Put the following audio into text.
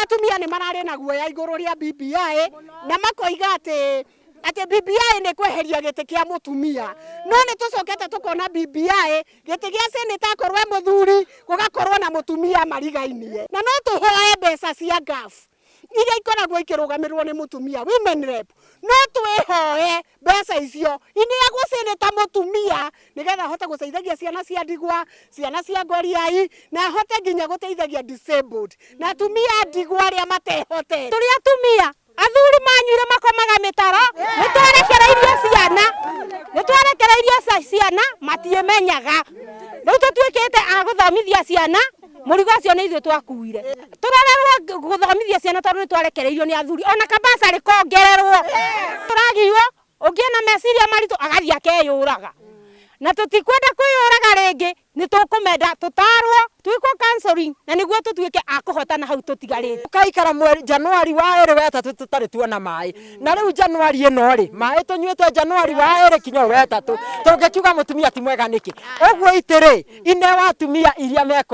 Atumia nĩ mararĩ na guoya igũrũ rĩa BBI na makoiga atĩ atĩ BBI nĩ kweheria gĩtĩ kĩa mũtumia, no nĩ tũcokete tũkona BBI gĩtĩ gĩa seneta akorwo e mũthuri, gũgakorwo na mũtumia marigainie. Na no tũhoe mbeca cia GAF iria ikoragwo ikĩrũgamĩrĩrwo nĩ mũtumia, women rep, no twĩhoe mbeca icio ineagwo seneta mũtumia nĩgetha ahote gũteithagia ciana cia ndigwa, ciana cia ngoriai, na ahote nginya gũteithagia disabled na atumia ndigwa arĩa matehotete. Tũrĩ atumia, athuri manyuire makomaga mĩtaro, nĩ twarekereirio ciana, nĩ twarekereirio ciana matiĩmenyaga. Rĩu tũtuĩkĩte a gũthomithia ciana, mũrigo ũcio nĩ ithuĩ twakuire. Tũrorerwo gũthomithia ciana tondũ nĩ twarekereirio nĩ athuri, ona kabasarĩ kongererwo. Tũragiywo, ũngĩ ena meciria maritũ agathiĩ akeyũraga. Na tũtikwenda kwĩyũraga rĩngĩ, nĩ tũkũmenda tũtarwo, twĩkwo counseling na nĩguo tũtuĩke a kũhotana hau tũtigarĩte. Tũkaikara mweri Januari wa ĩrĩ wetatũ tũtarĩ tuona maĩ, na rĩu Januari ĩno rĩ, maĩ tũnyuĩte Januari wa ĩrĩ kinya ũyũ wetatũ, tũngĩkiuga mũtumia ti mwega nĩkĩ? Ũguo itĩ rĩ, inewa atumia iria mekũ